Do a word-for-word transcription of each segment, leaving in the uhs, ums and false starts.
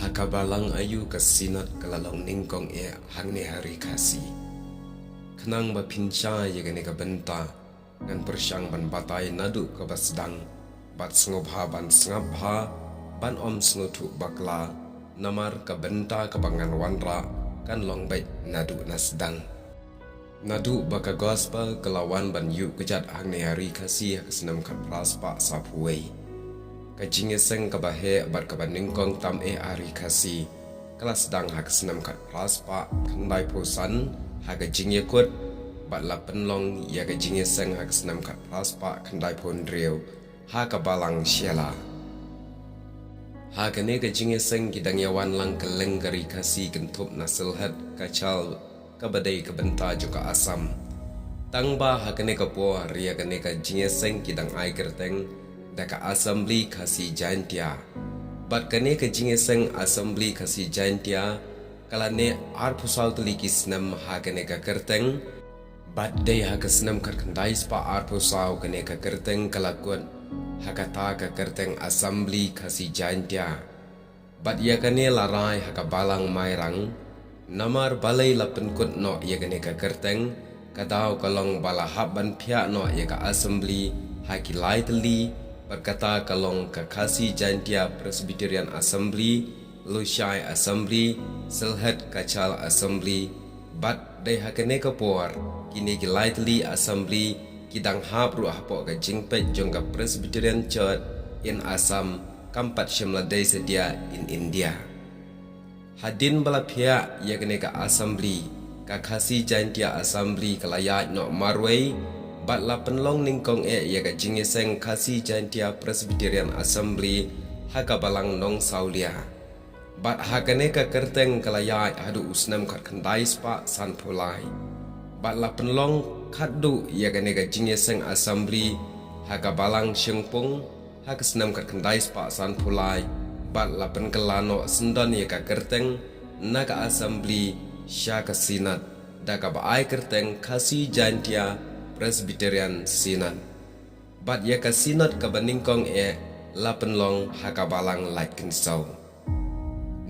Ha ka Balang aiu ka Synod ka la long nyngkong eh hangne ha Ri Khasi? Khnang ba phin shai ïa kane ka bynta, ngan pyrshang ban batai naduh kaba sdang, bad sngewbha ban sngap bha, ban ym sngewthuh bakla, namar ka bynta kaba ngan wanrah kan long beit naduh na sdang. Naduh ba ka Gospel ka la wan ban ïuh kjat hangne ha Ri Khasi ha ka snem khatphra spah sawphew wei, ka jingïaseng kaba heh bad kaba nyngkong tam eh ha Ri Khasi ka la sdang ha ka snem khatphra spah khyndaiphew san ha ka jingïakut, bad la pynlong ïa ka jingïaseng ha ka snem khatphra spah khyndaiphew hynriew ha ka Balang Shella. Ha kane ka jingïaseng ki dang ïawan lang kylleng ka Ri Khasi kynthup na Sylhet, Kachar, kaba dei ka bynta jong ka Assam. Tang ba ha kane ka por ïa kane ka jingïaseng ki dang ai kyrteng da ka Assembly Khasi Jaintia. Bad kane ka jingïaseng Assembly Khasi Jaintia ka la neh arphew saw tylli ki snem ha kane ka kyrteng. Bad dei ha ka snem khatkhyndai spah arphew saw kane ka kyrteng ka la kut ha kata ka kyrteng Assembly Khasi Jaintia. Bad ïa kane la rai ha ka Balang Mairang. Namar balei la pynkut noh ïa kane ka kyrteng? Ka daw ka long ba la hap ban phiah noh ïa ka Assembly ha ki lai tylli, bad kata ka long ka Khasi Jaintia Presbyterian Assembly, Lushai Assembly, Sylhet Kachar Assembly. Bad dei ha kane ka por kine ki lai tylli Assembly ki dang hap ruh hapoh ka jingpeit jong ka Presbyterian Church in Assam, kam pat shym la dei satia in India. Hadien ba la phiah ïa kane ka Assembly, ka Khasi Jaintia Assembly ka la ïaid noh marwei, bad la pynlong nyngkong eh ïa ka jingïaseng Khasi Jaintia Presbyterian Assembly ha ka Balang Nongsawlia. Bad ha kane ka kyrteng ka la ïaid haduh u snem khatkhyndai spah sanphew lai. Bad la pynlong khatduh ïa kane ka jingïaseng Assembly ha ka Balang Shyimpung ha ka snem khatkhyndai spah sanphew lai, bad la pynkylla noh syndon ïa ka kyrteng na ka Assembly sha ka Synod da kaba ai kyrteng Khasi Jaintia Presbyterian Synod. Bad ïa ka Synod kaba nyngkong eh la pynlong ha ka Balang Laitkynsaw.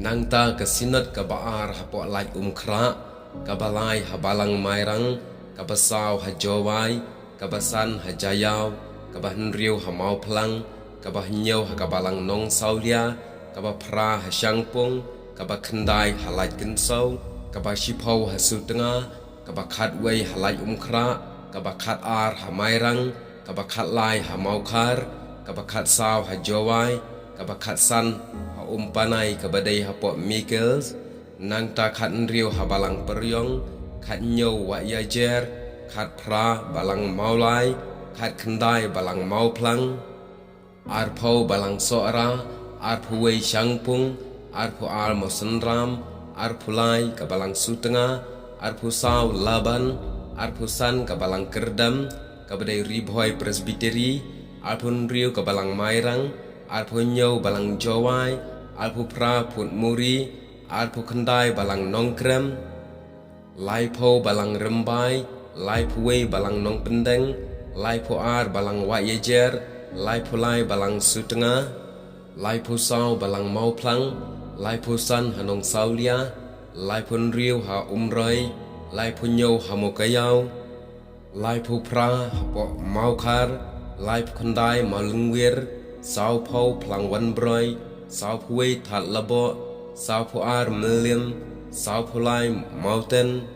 Nangta ka Synod kaba ar hapoh Laitumkhrah, kaba lai ha Balang Mairang, kaba saw ha Jowai, kaba san ha Jaïaw, kaba hynriew ha Mawphlang, kaba hynñiew ha ka Balang Nongsawlia, kaba phra ha Shangpung, kaba khyndai ha Laitkynsaw, kaba shiphew ha Sutnga, kaba khatwei ha Laitumkhrah, kaba khatar ha Mairang, kaba khatlai ha Mawkhar, kaba khatsaw ha Jowai, kaba khatsan ha Umpanai kaba dei hapoh Mekils, nangta khathynriew ha Balang Pyrïong, khathynñiew Wahiajer, khatphra Balang Mawlai, khatkhyndai Balang Mawphlang, arphew Balang Sohra, arphew wei Shangpung, arphew ar Mawsynram, arphew lai ka Balang Sutnga, arphew saw Laban, arphew san ka Balang Kyrdem, kaba dei Ri Bhoi Presbytery, arphew hynriew ka Balang Mairang, arphew hynñiew Balang Jowai, arphew phra Phutmuri, arphew khyndai Balang Nongkrem, laiphew Balang Rymbai, laiphew wei Balang Nongpyndeng, laiphew ar Balang Wahiajer, laiphew lai Balang Sutnga, laiphew saw Balang Mawphlang, laiphew san ha Nongsawlia, laiphew hynriew ha Umroi, laiphew hynñiew ha Mowkaiaw, laiphew phra hapoh Mawkhar, laiphew khyndai Mawlyngwiar, sawphew Phlangwanbroi, sawphew wei Thadlaboh, sawphew ar Mylliem, sawphew lai Mawten,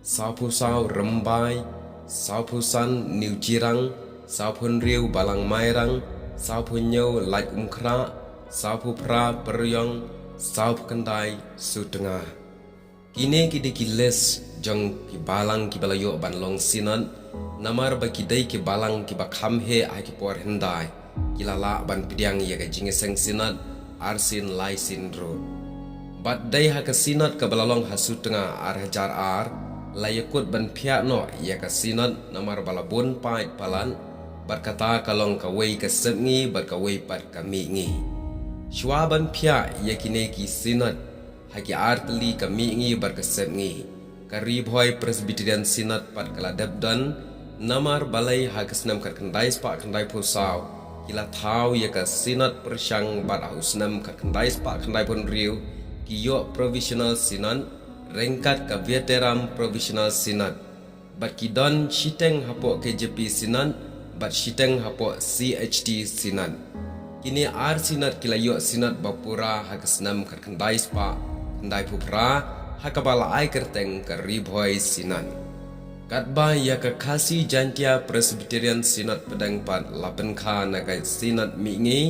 sawphew saw Rymbai, sawphew san New Jirang, sawphew hynriew Balang Mairang, sawphew hynñiew Laitumkhrah, sawphew phra Pyrïong, sawphew khyndai Sutnga. Kine ki dei ki list jong ki balang kiba la ïoh ban long Synod, namar ba ki dei ki balang kiba kham heh ha ki por hyndai, ki la lah ban pdiang ïa ka jingïaseng Synod arsien laisien ruh. Bad dei ha ka Synod kaba la long ha Sutnga ar hajar ar, la ïakut ban phiah noh ïa ka Synod namar ba la bun paid palat, bad kata ka long kawei ka sepngi bad kawei pat ka mihngi. Shuwa ban phiah ïa kine ki Synod ha ki ar tylli ka mihngi bad ka sepngi, ka Ri Bhoi Presbyterian Synod pat ka la dep don, namar balei ha ka snem khatkhyndai spah khyndaiphew saw, ki la thaw ïa ka Synod pyrshang bad ha u snem khatkhyndai spah khyndaiphew hynriew ki ïoh Provisional Synod ryngkat ka Veteran Provisional Synod. Bad ki don shiteng hapoh K J P Synod bad shiteng hapoh C H T Synod. Kine ar Synod ki la ïoh Synod bapura ha ka snem khatkhyndai spah khyndaiphew phra ha kaba la ai kyrteng ka Ri Bhoi Synod. Katba ïa ka Khasi Jaintia Presbyterian Synod pdeng pat la pynkha na ka Synod Mihngi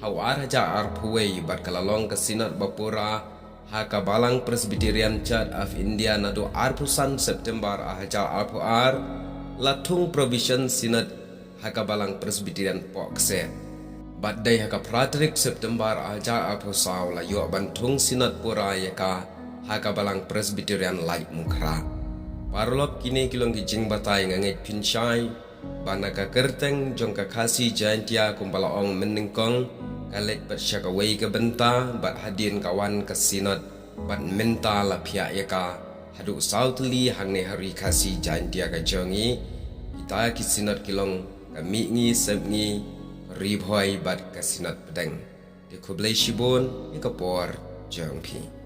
ha u ar hajar arphew wei bad ka la long ka Synod bapura ha ka Balang Presbyterian Church of India naduh arphew san September ar hajar arphew ar, la thung Provision Synod ha ka Balang Presbyterian Pohkseh. Bad dei ha ka phra tarik September ar hajar arphew saw la ïoh ban thung Synod pura ïa ka ha ka Balang Presbyterian Laitumkhrah. Paralok, kine ki long ki jingbatai, nga ngeit phin shai ba na ka kyrteng jong ka Khasi Jaintia kumba la ong mynnyngkong, ka leit pat sha kawei ka bynta bad hadien ka wan ka Synod bad mynta la phiah ïa ka haduh saw tylli hangne ha Ri Khasi Jaintia ka jong ngi. Kita ki Synod ki long ka Mihngi, Sepngi, Ri Bhoi bad ka Synod pdeng. Te khublei shibun ïa ka por jong phi.